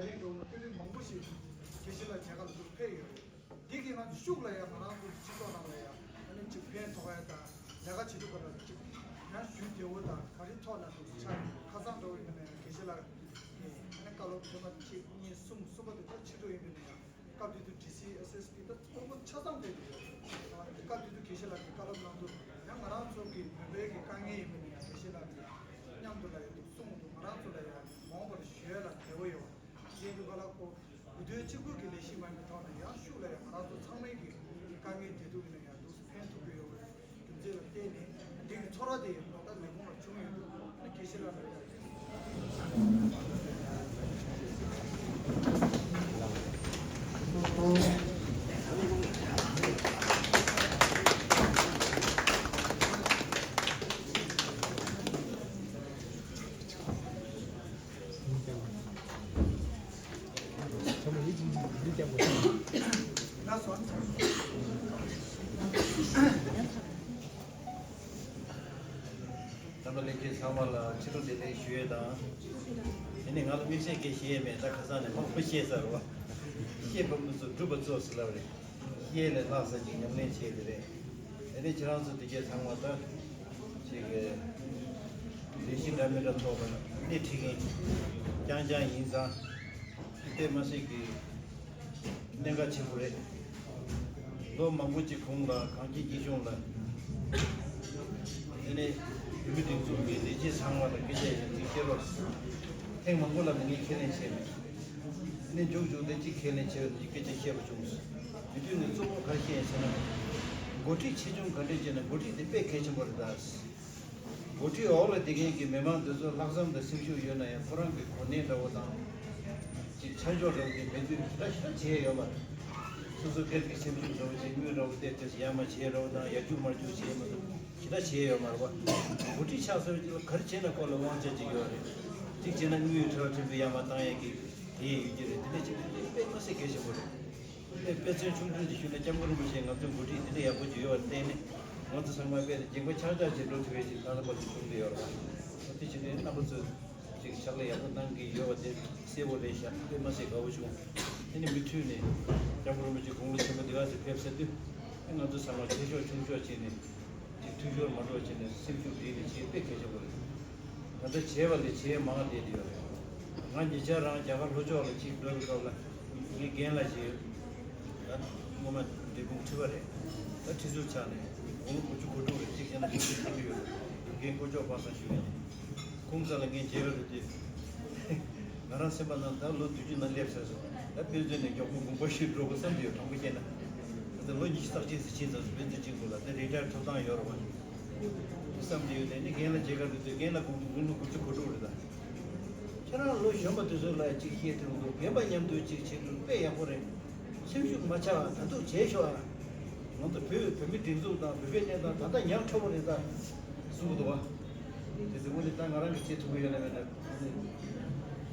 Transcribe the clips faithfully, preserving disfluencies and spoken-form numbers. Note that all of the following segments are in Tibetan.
རིང་འགྲོ་བ་དཔེ་མང་པོ་ཞིག་དགེ་བཤེས་ལགས་མཇལ་ཁ་ལ་ཚུར་ཕེབས་ཡོད་རེད། འདི་གིས་ང་ཚོ་ཤུགས་ལ་ཡང་ང་རང་ཚོ་སྤྱི་ཚོགས་ནང་ལ་ཡང་ཨ་ནི་ཅིག་ཕན་ཐོགས་ཡ་དང་ལས་ཀ་བྱེད་དུས་སྐབས་ལ་ཅིག་ཡང་ཞུ་བདེ་བོ་དང་ག་རེ་ཐོག་ནས་འདུག་ཆ་ཁ་སང་འགྲོ་བ་ཡིན་ན་ཡང་དགེ་བཤེས་ལགས་ནས་ཨ་ནི་བཀའ་སློབ་ཐེངས་མ་གཅིག་གཉིས་གསུམ་གསུམ་པ་དེ་ད་ཕྱི་དྲོ་ཡིན་པ་ཡིན་ན་ཡང་སྐབས་དེ་དུས་ཌི་སི་ཨེསི་ཨེསི་པི་ད་ཚོགས་པ་ཆ་ཚང་ཕེབས་ཀྱི་ཡོད། སྐབས་དེ་དུས་དགེ་བཤེས་ལགས་ཀྱིས་བཀའ་སློབ་གནང་དུས་ཡང་ང་རང་ཚོ་གི་བོད་པའི་གི་དཀའ་ངལ་ཡིན་པ་ཡིན་ན་ཡང་དགེ་བཤེས་ལགས་ཀྱིས་མཉམ་དུ་ལ་ཡང་འདུག་གསུངས་འདུག་ང་རང་ཚོ་ལ་ཡང་མ་འོངས་པར་ཞུ་ཡ་ལ་བདེ་བོ་ཡོད། ཅེས་འདུག་ག་ལ་ཁོ་འུ་ཐོན་གཅིག་པུ་གི་ལས་གཞི་མ་ཡིན་པའི་ཐོག་ནས་ཡང་ཤུགས་ལ་ཡང་ང་རང་ཚོ་ཚང་མའི་གི་དཀའ་ངལ་བདེ་སྡུག་གི་ནང་ཡང་འདུག་སེ་ཕན་ཐོགས་ཀྱི་ཡོད་པའི་རྒྱུ་མཚན་ལ་བརྟེན་ནས་འདི་གི་ཚོགས་ར་དེ་ཡང་ད་ལས་ཁུངས་ལ་བྱུང་ཡོད་འདུག་ཨ་ནི་དགེ་བཤེས་ལགས་ལ་ཡང་། རྣམ་པ་ལྷན་རྒྱས་ཚང་མ་ལ་ཕྱི་དྲོ་བདེ་ལེགས་ཞུ་ཡས་དང་། དེ་ནས་ང་ལ་དམིགས་བསལ་སྐད་བཤད་ཡས་མེད། ད་ཁ་སང་ནས་མང་པོ་བཤད་ཚར་བ། བཤད་པ་མི་ཚོ་སྒྲུབ་པ་གཙོ་ཟེར་ལབ་རེད། བཤད་ལས་ལྷག་ས་ཅིག་ཉམས་ལེན་བྱས་དེ་རེད། དེ་ནས་ཁྱེད་རང་ཚོ་དེ་གས་ཚང་མ་ད་ཅིག་ལས་གཞི་འདྲ་མི་འདྲ་ཐོག་ལ་སྣེ་ཁྲིད་མཁན་རྐྱང་རྐྱང་ཡིན་ཙང་དེ་མ་ཟད་ཀྱི་གནད་འགག་ཆེན་པོ་རེད། ལོ་མང་པོ་ཅིག་གོང་ལ་གངས་སྐྱིད་སྐྱིད་གཤོངས་ལ་དེ་ནས་བོད་མི་སྒྲིག་འཛུགས་ཀྱི་ལས་བྱེད་ཚང་མ་ལ་སྐད་ཆ་ཡང་ཅིག་བཤད་རོགས། ཐེངས་མང་པོ་ལ་ངས་ཁས་ལེན་བྱས་མེད། ནས་མཇུག་མཇུག་དེ་གཅིག་ཁས་ལེན་བྱས་པ་ནི་སྐད་ཆ་བཤད་པ་བྱུང་སོང་། དེ་དུས་ནས་གཙོ་བོ་ག་རེ་བཤད་ཡིན་ཟེར་ན། འགོ་ཁྲིད་ཆེ་ཆུང་ག་འདྲས་བྱས་ན་འགོ་ཁྲིད་དེ་དཔེ་གལ་ཆེན་པོ་རེད་ད། འགོ་ཁྲིད་འོག་ལ་བསྡད་མཁན་གྱི་མི་མང་དེ་ཚོ་ལྷག་བསམ་དང་སེམས་ཤུགས་ཡོད་ན་ཡང་ཁོ་རང་གི་གོ་གནས་འདྲ་བོ་དང་། ཅིག་ཆ་འཇོག་འདྲ་བོ་དེ་མེད་དུས་ཞེ་དྲག་ཞེ་དྲག་བྱས་ཡོད་མ་རེད། སོ་སོ་སྒེར་གྱི་སེམས་ཤུགས་འདྲ་བོ་ཅིག་དངུལ་འདྲ་བོ་སྟེར་ཏེ་ཡར་མར་བྱས་འདྲ་བོ་དང་ཡར་རྒྱུག་མར་རྒྱུག་བྱས་མ་གཏོགས་ཞེ་དྲག་བྱས་ཡོད་མ་རེད་པ། འགོ་ཁྲིད་ཆགས་ཚར་རྗེས་ལ་ག་རེ་བྱས་ན་ཁོ་ལ་དབང་ཆ་ཅིག་ཡོད་རེད། གཅིག་བྱས་ན་དངུལ་ཕྲན་བུ་ཕྲན་བུ་ཡར་མར་བཏང་ཡས་ཀྱི་དེ་ཡོད་ཀྱི་རེད། དེ་འདྲ་ཅིག་དེ་དཔེ་མི་སྲིད་གལ་ཆེན་པོ་རེད། དཔེ་དཔེ་མཚོན་ཆུང་ཆུང་ཅིག་ཞུས་ན་སྐྱབས་མགོན་རིན་པོ་ཆེ་ང་ཚོའི་འགོ་ཁྲིད་འདི་འདྲ་ཡག་པོ་ཅིག་ཡོད་པར་བརྟེན་ནས་ང་ཚོ་ཚང་མ་དཔེ་འགྱིང་པ་ཆགས་ཆགས་བྱས་འགྲོ་ཐུབ་པའི་ཅིག་ད་ལྟ་བར་དུ་བྱུང་བསྡད་ཡོད་རེད་པ། དེ་བྱས་ནས་རྣམ་པ་ཚོས་ཅིག་ཕྱག་ལས་ཡག་པོ་གནང་གི་ཡོད་པ་དེ་གསལ་པོ་རེད་ཤག་དཔེ་མ་སྲིད་དགའ་བོ་བྱུང་། དེ་ནི་མུ་མཐུད་ནས་སྐྱབས་མགོན་རིན་པོ་ཆེ་དགུང་ལོ་ཆེན་པོ་འདི་ག་ཚོད་ཕེབས་ཚར་དུས་ང་ཚོ་ཚང་མ་ཆེ་ཤོས་ཆུང་ཤོས་བྱས་ནས་ཅིག་འཐུས་ཤོར་མ་འགྲོ་བྱས་ནས་སེམས་ཤུགས་སྒྲིལ་ནས་བྱེད་དཔེ་གལ་ཆེན་པོ་རེད། ད་ལྟ་བྱས་པ་ལས་བྱས་མང་བསྡད་ཡོད་རེད། ང་ཉེ་ཆར་རང་རྒྱ་གར་ལྷོ་ཕྱོགས་ལ་ཅིག་འགྲོ་བའི་སྐབས་ལ་ངའི་རྒན་ལགས་ཅིག་ཡོད། ད་སྔོན་མ་འབྲས་སྤུངས་ཁྲི་པ་རེད། ད་ཁྲི་ཟུར་ཆགས་ནས་དགུང་ལོ་དགུ་བཅུ་གོ་དྲུག་རེད། གཅིག་བྱས་ན་དགུང་ལོ་དགུ་བཅུ་ཡོད་རེད། རྒན་དཀོན་མཆོག་དཔག་བསམ་ཞུ་ཡ། ཁོང་རྩ་ལ་ངས་མཇལ་བ་རེད་དེ། ང་རང་སེམས་པ་ནང་ད་ལོ་བདུན་ཅུ་ནང་སླེབས་ཚར་སོང་། ད་ཕན་ཚུན་ནས་མགྱོགས་པོ་དགོངས་པ་ཞུས་འགྲོ་དགོས་བསམ་གྱི་ཡོད། དྲང་པོ་བཤད་ན། ད་ལོ་ཉི་ཤུ་རྩ་གཅིག་ཙམ་ཕྱིན་ཚར་སོང་། ཕན་ཚུན་གཅིག་པུ་ལ་ད་རི་ཊ་ཡར་ཐོབ་ཐང་ཡོད་རེད་བ། བསམ་གྱི་ཡོད་དེ་ནི་རྒན་ལ་མཇལ་ཁ་འགྲོ་དུས་རྒན་ལགས་དགུང་དགུང་ལོ་དགུ་བཅུ་གོ་དྲུག་རེད་ད། ཁྱེད་རང་ལོ་གཞོན་པ་དེ་ཚོ་ལ་ཅིག་བཤད་ཐུབ་འདུག་རྒན་པ་མཉམ་དུ་ཅིག་བྱེད་དུས་དཔེ་ཡག་པོ་རེད། སེམས་ཤུགས་མ་ཆག་ཨ། ད་དུང་བྱས་ཤོག་ཨ། ང་ཚོ་བོད་བོད་མི་སྒྲིག་འཛུགས་དང་བོད་པའི་གནས་སྟངས་ད་ལྟ་ཉག་ཕྲ་བོ་རེད་ད་གསུང་གི་འདུག་བ། དེ་ཚོ་དངོས་གནས་ད་ང་རང་གིས་བྱེད་ཐུབ་ཀྱི་ཡོད་ན་མེད་ན།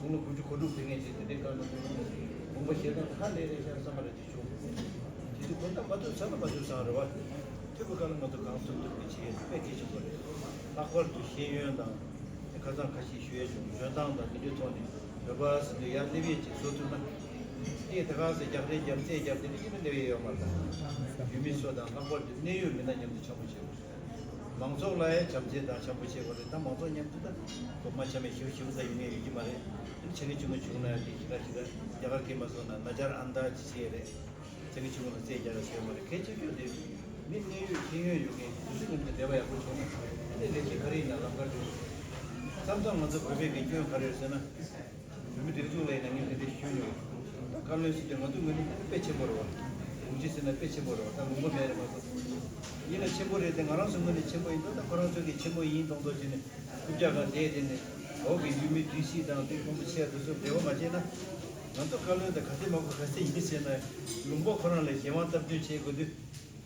དགུང་ལོ་དགུ་བཅུ་གོ་དྲུག་ཕེབས་མཁན་ཅིག་དེ་འདྲའི་སྐབས་ལ་དགོངས་པ་བཞེས་སྟངས་ཧ་ལས་རེད་ཤག་བསམ་པ་རེད་དེ་བྱུང་། དེ་དུས་ཁོ་ན་མ་ཐུབ་ཚར་ན་མ་ཐུབ་ཚར་རེད་བ། ཐུབ་པའི་སྐབས་ལ་ང་ཚོ་གང་ཐུབ་ཐུབ་ཀྱི་བྱེད་ཡས་དཔེ་གལ་ཆེན་པོ་རེད། ལྷག་པར་དུ་ཤེས་ཡོན་དང་། ཁ་སང་ཁ་ཤས་ཞུ་ཡས་བྱུང་། འཇོན་ཐང་དང་དེ་འདྲའི་ཐོག་ནས་བོད་པ་ཟེར་དུས་ཡར་སླེབས་ཡས་ཅིག་བཟོ་ཐུབ་ན། ཨེ་ད་ག་ཟེར་རྒྱག་རེས་རྒྱབ་རྩེད་རྒྱབ་དེ་འདྲ་ཅིག་ནི་སླེབས་ཡས་ཡོད་མ་རེད་ད། ཡུལ་མི་ཚོ་དང་ལྷག་པར་དུ་གནད་ཡོད་མི་སྣ་མཉམ་དུ་འཆམ་པོ་བྱེད་དགོས། མང་ཚོགས་ལ་ཡང་བྱམས་བརྩེ་དང་འཆམ་པོ་བྱེད་དགོས་རེད། ད་མང་ཚོགས་མཉམ་དུ་ད་གོ་མ་འཆམ་མེད་ཞེ་པོ་ཞེ་པོ་ཙམ་ཡོང་ངེས་ཡོད་ཀྱི་མ་རེད། དེ་ཆེ་གི་ཆུང་གི་བྱུང་ན་ཡང་དེ་ཞེ་དྲག་ཞེ་དྲག་རྒྱ་གར་སྐད་མ་སོང་ན་ན་ཅར་ཨན་དར་ཅིག་བྱེད་རེད། ཚེ་གི་ཆུང་ལ་རྩེད་རྒྱག་ར་བྱེད་མ་རེད། གལ་ཆེ་ཤོས་དེ་མི་གནད་ཡོད་ཤེས་ཡོན་ཡོད་མཁན་དེ་ཚོ་མཉམ་དུ་འབྲེལ་བ་ཡག་པོ་བྱུང་ན་དེ་ལས་ཀྱི་ག་རེ་ཡིན་ན་ལམ་ཁ་འགྲོ། མཚམས་མཚམས་ང་ཚོ་བོད་པའི་གི་སྐྱོན་ག་རེ་ཡོད་ཟེར་ན། བོད་མི་སྒྲིག་འཛུགས་ལ་ཡིན་ན་ངས་དེ་འདྲ་ཞུས་མྱོང་། ད་བཀའ་བློན་ཟེར་དུས་ང་ཚོ་ངོས་ནས་དཔེ་ཆེན་པོ་རེད་བ། དགོངས་གཅིག་ཟེར་ན་དཔེ་ཆེན་པོ་རེད་བ། ད་ལུང་པ་མེད་རེད་མ་གཏོགས། ཡིན་ན་ཆེན་པོ་རེད་དེ་ང་རང་ཚོ་ངོས་ནས་ཆེན་པོ་ཡིན་ད། ད་ཁོ་རང་ཚོ་གིས་ཆེན་པོ་ཡིན་མཐོང་མཐོང་བྱས་ནས་རྐུབ་བཀྱག་སྒང་བསྡད་དེ་ནས་འོག་གི་ཡུལ་མི་ཌི་སི་དང་དེ་མང་པོ་ཆེ་དེ་ཚོ་འབྲེལ་བ་མ་བྱས་ན། ང་ཚོ་བཀའ་བློན་དང་ག་ཚད་མང་པོ་ག་ཚད་ཡིན་ཟེར་ན་ལུང་པ་ཁོ་རང་ལ་གཞན་དབང་སྟབས་བསྟུན་བྱེད་དགོས་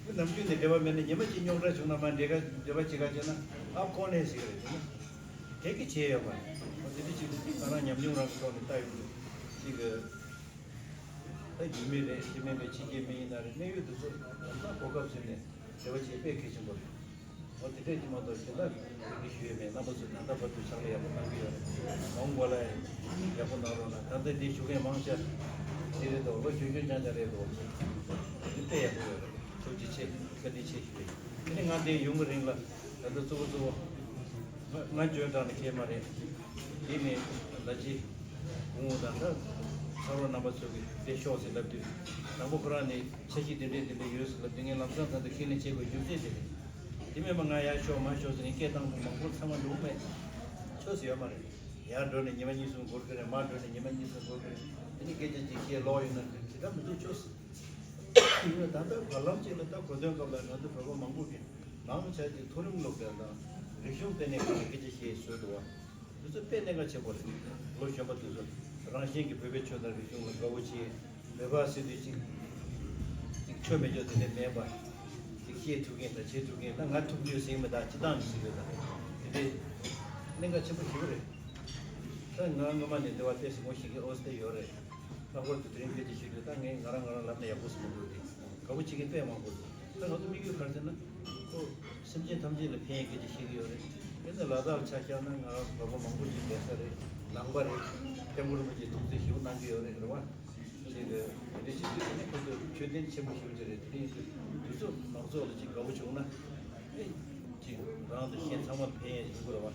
དུས། ནམ་རྒྱུན་ནས་འབྲེལ་བ་མེད་ན་ཉི་མ་གཅིག་རྙོག་དྲ་བྱུང་ན་མར་འབྲེལ་ག་འབྲེལ་བ་བྱེད་ག་བྱས་ན་ཨ་ཁོ་ནས་ཟེར་གི་རེད་དེ་ན། དེ་གི་བྱས་ཡོད་པ་རེད། དེ་འདྲ་ཅིག་ང་རང་ཉམས་མྱོང་རང་གི་ཐོག་ནས་ལྟ་ཡོང་དུས་ཅིག་གི་ད་ཡུལ་མི་རེད་དེ་མིན་པའི་ཕྱི་རྒྱལ་མི་ཡིན་ན་རེད། གནད་ཡོད་དེ་ཚོ་ད་གོ་སྐབས་ཟིན་ནས་འབྲེལ་བ་བྱེད་དཔེ་གལ་ཆེན་པོ་རེད། ད་ དེ་འདྲས་ཀྱི་མ་གཏོགས་གཞན་དག་འདི་ཞུ་ཡས་མེད། རྣམ་པ་ཚོ་ད་ལྟ་བར་དུ་ཕྱག་ལས་ཡག་པོ་གནང་གི་ཡོད་རེད། མ་འོངས་པ་ལ་ཡང་ཡག་པོ་གནང་རོགས་གནང་། ད་ལྟ་འདི་ཞུ་མཁན་མང་ཆེ་འདི་རེད་འདུག་ལོ་གཞོན་གཞོན་རྐྱང་རྐྱང་རེད་འདུག་འདི་དཔེ་ཡག་པོ་ཡོད་རེད། ཐུགས་རྗེ་ཆེ། བཀའ་དྲིན་ཆེ་ཞུ་རེད། དེ་ནི་ང་འདི་ཡོང་གི་རིང་ལ་ད་ལྟ་གཙོ་བོ་གཙོ་བོ་ང་ང་འཇོན་དྲགས་ནས་ཁྱད་མ་རེད། དེ་ནས་ལ་ཅི་གུང་དང་འདྲ་ཚ་རོགས་རྣམ་པ་ཚོ་གིས་འདི་ཤོག་ཟེར་ལབ་དུས། དང་པོ་ཁོ་རང་ནས་འཆར་གཞི་འདི་འདྲས་འདི་འདྲས་ཡོད་ཟེར་ལབ་དུས། ངས་ལམ་སང་ད་ལྟ་ཁས་ལེན་བྱེད་དགོས་རྒྱུ་མཚན་དེ་རེད། དེ་མིན་པ་ང་ཡར་ཤོག་མར་ཤོག་ཟེར་ནས་སྐད་བཏང་དགོས་མང་པོ་ཚང་མ་འགྲོ་གི་མེད། ཆོས་ཟེར་ཡོད་མ་རེད། ཡར་འགྲོ་ནས་ཉི་མ་གཉིས་གསུམ་འགོར་གི་རེད། མར་འགྲོ་ནས་ཉི་མ་གཉིས་གསུམ་འགོར་གི་རེད། དེ་ནས་སྐད་ཆ་ཅིག་བཤད་ལོག་ཡོང་ན་ཅི་འདྲ་མི་འདུག་ཆོས་ཟེར། ད་ལྟ་བར་ལམ་གཅིག་ལ་ད་གོ་སྟོན་སྐབས་ལ་ང་ཚོ་བོད་པ་མང་པོ་གིས་མང་ཆེ་ཅིག་མཐོ་རིམ་སློབ་གྲྭ་དང་རིག་གཞུང་ལྟེ་གནས་ཁག་ལ་སྐད་ཆ་བཤད་བཟོས་འདུག་བ། འདི་ཚོ་དཔེ་གནད་འགག་ཆེན་པོ་རེད། ལོ་གཞོན་པ་འདི་ཚོ་རང་བཞིན་གྱིས་བོད་པའི་ཆོས་དང་རིག་གཞུང་ལ་དགའ་བོ་བྱེད། བོད་པ་ཟེར་དུས་ཅིག་ཅིག་ཆོས་མེད་ཅོག་དེ་འདྲ་མེད་པ། ཅིག་བཤད་ཐུབ་མཁན་དང་བྱེད་ཐུབ་མཁན། ད་ང་ཐུབ་རྒྱུ་ཟེར་མེད། ད་སྤྱི་བཏང་ནས་ཟེར་དགོས། ད་དེ་འདྲའི་གནད་འགག་ཆེན་པོ་ཞེ་པོ་རེད། ད་ང་སྔོན་མ་ནས་འདི་བ་ཏོག་ཙམ་ངོ་ཤེས་མཁན་ཨོ་སྟེ་ཡོད་རེད། ལྷག་པར་དུ་དེ་རིང་སྐད་ཆ་བཤད་དུས་ད་ངས་ང་རང་ང་རང་ལབ་ན་ཡག་པོ་ཟེར་མི་འདུག་དེ་དགའ་པོ་བྱེད་མཁན་དཔེ་མང་པོ་འདུག་ད་ང་ཚོ་དམིགས་ཡུལ་ག་རེ་ཟེར་ན། ཁོ་སེམས་ཅན་ཐམས་ཅད་ལ་ཕན་ཡས་སྐད་ཆ་བཤད་ཀྱི་ཡོད་རེད། དེ་ནས་ལ་དྭགས་ཆ་བཞག་ན་ང་རང་བོད་པ་མང་པོ་ཞིག་བསྡད་ས་རེད། ནང་པ་རེད། སྐྱབས་མགོན་རིན་པོ་ཆེས་ཐུགས་བརྩེ་ཞེ་པོ་གནང་གི་ཡོད་རེད། རེད་བ། ཅིག་དེ་འདྲ་བྱེད་དུས་དེ་ནི་ཁོ་ཚོ་ཆོས་ལྡན་ཆེན་པོ་ཞེ་པོ་ཅིག་རེད། དེ་ནི་དུས་ཚོད་མང་ཚོགས་ལ་ཅིག་དགའ་པོ་བྱུང་ན་ཨེ་ཅིག་རང་དང་གཞན་ཚང་མར་ཕན་ཡས་ཡོང་གི་རེད་བ།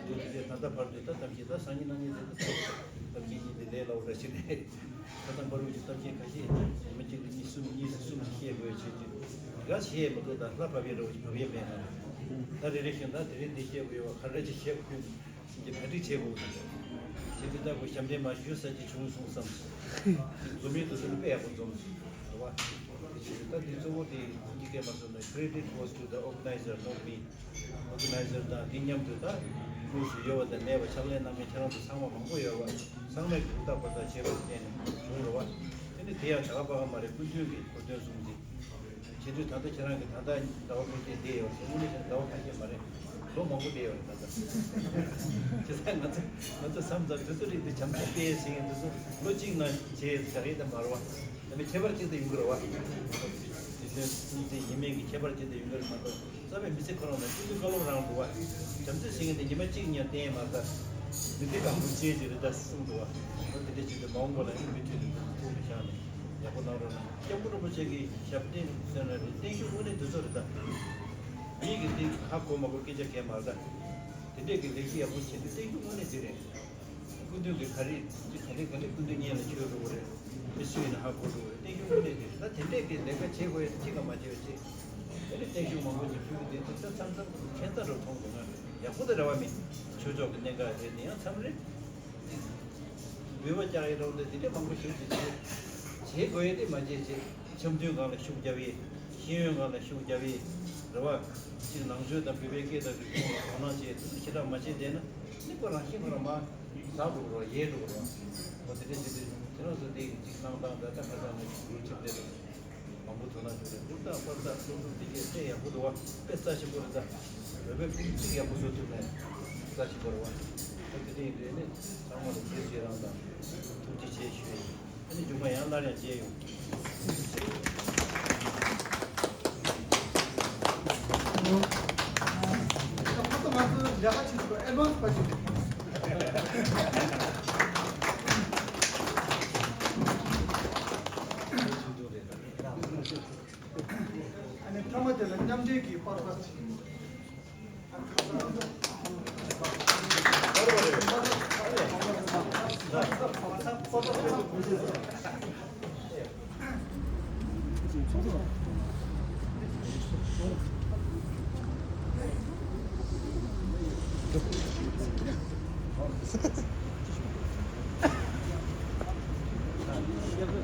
དུས་དེ་ད་ལྟ་བར་དུ་ད་གཏམ་བཤད་ད་སང་ཉིན་གནངས་ཉིན་དེ་ད་གཏམ་བཤད་གཉིས་དེ་ལས་སླ་བོ་འདྲ་ཞིག་རེད། ད་ལྟ་བར་དུ་གཏམ་བཤད་ཁ་ཤས་ཉི་མ་གཅིག་ལ་གཉིས་གསུམ་གཉིས་གསུམ་ཞིག་བཤད་དགོས་བྱས་ཀྱི་ག་བཤད་མི་ཐུབ། ད་ལྷ་བབས་ཡས་འདྲ་བོ་ཞིག་བབས་ཡས་མེད་ན། ད་རེ་རེ་བཞིན་ད་དེ་རིང་འདི་བཤད་དགོས་ཡོད་བ། ག་རེ་ཅིག་བཤད་དགོས་ཡོད་ཅིག་གྲ་སྒྲིག་བྱེད་དགོས་ཀྱི་འདུག་དེ་དུས་ད་ཁོ་ཞབས་འདྲེན་མ་ཞུ་ས་ཅིག་བྱུང་སོང་བསམ། འཛོམས་ཡས་དུས་ཚོད་དཔེ་ཡག་པོ་འཛོམས་སོང་། རེད་བ། དེ་བྱས་ད་འདི་གཙོ་བོ་དེ་ཁོང་གིས་སྐད་མ་སོང་ན། Credit goes to the organizer, not me. Organizer དང་འདི་མཉམ་དུ་ད་དངོས་སུ་ཡོད་པ་དང་མེད་པ་ཕྱག་ལས་གནང་མཁན་ཁྱེད་རང་ཚོ་ཚང་མ་མང་པོ་ཡོད་བ། ཚང་མས་ཧུར་ཐག་ཧུར་ཐག་བྱས་པ་བརྟེན་ནས་བྱུང་། རེད་བ། དེ་ནི་དེ་ཡང་ད་ག་པ་ག་མ་རེད། སྐུ་མདུན་གྱིས་གོ་སྟོན་གསུངས་ཏེ། བྱེད་དུས་ད་ལྟ་ཁྱེད་རང་གིས་ད་ལྟ་ཟླ་བ་ཕལ་ཆེར་བསྡད་ཡོད་རེད། དངོས་གནས་བྱས་ན་ཟླ་བ་ཁ་ཤས་མ་རེད། ལོ་མང་པོ་བསྡད་ཡོད་རེད་ད་ལྟ། བྱས་ཙང་ང་ཚོ་ང་ཚོ་བསམ་ཙང་དུས་ཚོད་རིང་དུ་བྱམས་བརྩེ་སྤེལ་ཟེར་མཁན་དེ་ཚོ་ལོ་གཅིག་ནང་བྱས་བཞག་ཡས་དེ་མ་རེད་བ། ད་ནི་ཁྱད་པར་ཅིག་ཏུ་ཡོང་གི་རེད་བ། དེ་ཚོའི་སུན་གཙེ་ཡིན་མིན་གྱི་ཁྱད་པར་ཅིག་ཏུ་ཡོང་གི་རེད་མ་གཏོགས། རྩ་བའི་མི་ཚེ་ཁོ་རང་ལ་སྐྱིད་སྡུག་བཀའ་སློབ་རང་འདུག་བ། བྱམས་བརྩེ་ཟེར་མཁན་དེ་ཉི་མ་གཅིག་ཉིན་བསྟན་མ་ད། མི་ཚེ་གང་པོ་སྐྱེལ་གྱི་རེད་ད་གསུངས་འདུག་བ། འོ་དེ་འདྲ་ཅིག་ཏུ་མ་འོངས་པ་ལ་ནི་མུ་མཐུད་ནས་ཐུགས་ལ་བཞག་ནས་ཡག་པོ་གནང་རོགས་གནང་། སྐྱབས་མགོན་རིན་པོ་ཆེ་གི་ཞབས་བརྟན་ཟེར་ན་རེད། བརྟན་བཞུགས་དངོས་གནས་འདི་ཚོ་རེད་ད། མིག་གིས་བལྟས་ཧ་གོ་མ་གོ་སྐད་ཆ་གས་མ་རེད་ད། དེ་འདྲས་ཀྱི་ལས་གཞི་ཡག་པོ་བྱེད་དུས་བརྟན་བཞུགས་དངོས་གནས་འདི་རེད། སྐུ་མདུན་གྱིས་ག་རེ་ཅིག་ག་ལེ་ག་ལེ་སྐུ་མདུན་སྙན་ལ་བཅོལ་འགྲོ་གི་རེད། མི་སུ་ཡིན་ན་ཧ་གོ་འགྲོ་གི་རེད། བརྟན་བཞུགས་དངོས་གནས་འདི་རེད་ད། དེ་འདྲས་ཀྱི་ལས་ཀ་བྱེད་དགོས་ཡ་དེ་ཅི་ག་མ་བྱས་པ་བྱེད། དེ་ནི་བརྟན་བཞུགས་མང་པོ་ཅིག་ཕུལ་གྱི་འདུག་དེ་ཚོ་མཚམས་མཚམས་ཁྱད་མཚར་རུ་མཐོང་འདུག་ང་ཡག་པོ་དང་རེ་བ་མེད། ཆོས་ཕྱོགས་ཀྱི་གནད་འགག་རེད། དེ་ཡང་མཚམས་རེ་འབུལ་བ་བཅག་ཡི་རོགས་འདི་དེ་འདྲ་མང་པོ་ཞིག་ཅིག་བྱེད་བྱེད་དགོས་ཡ་དེ་མ་བྱེད་བྱེད། འཆམ་མཐུན་སྒང་ལ་ཤུགས་རྒྱབ་ཡས། ཤེས་ཡོན་སྒང་ལ་ཤུགས་རྒྱབ་ཡས། རེད་བ། སྤྱིར་ནང་ཆོས་དང་བོད་པའི་སྐད་དང་རིག་གཞུང་ལ་དོ་སྣང་བྱས་དེ་ཚོ་ཞེ་དྲག་མ་བྱས་བསྡད་ན་ནི་ཁོ་རང་བཞིན་ཁོ་རང་མར་ཟག་འགྲོ་གི་རེད་བ། ཡལ་འགྲོ་གི་རེད་བ། འོ་དེ་འདྲ་བྱེད་དུས་ཁྱེད་རང་ཚོ་དེ་ཅིག་གནང་སྟངས་ད་ལྟ་ཁ་སང་ནས་འགྱུར་ཕྱིན་བསྡད་འདུག་མང་པོ་དོ་སྣང་བྱུང་རེད། ཧུར་ཐག་པར་ཐག་སློབ་ཕྲུག་འདི་གས་དཔེ་ཡག་པོ་འདུག་བ། དཔེ་རྩ་ཆེན་པོ་རེད་ད། བོད་པའི་ཕྲུ་གུ་གཅིག་ཡག་པོ་བཟོ་ཐུབ་ན་རྩ་ཆེན་པོ་རེད་བ། ད་དེ་འདྲ་ཡིན་དུས་ནི་ཚང་མ་ལ་རྗེས་སུ་ཡི་རང་དང་ཐུགས་རྗེ་ཆེ་ཞུ་ཡ་ཡིན། ཨ་ནི་མཇུག་མ་ཡང་སླར་ཡང་མཇལ་ཡོང་། ད་ཁོ་ཚོ་ང་ཚོ་ལས་ཀ་བྱེད་ཆོག་ཨེ་ཌ་ཝན་སི་བ་ཞིག་རེད། ཨ་ནི་མཐའ་མ་དེ་ལ་མཉམ་འབྲེལ་གྱི་པར་པར་ཅིག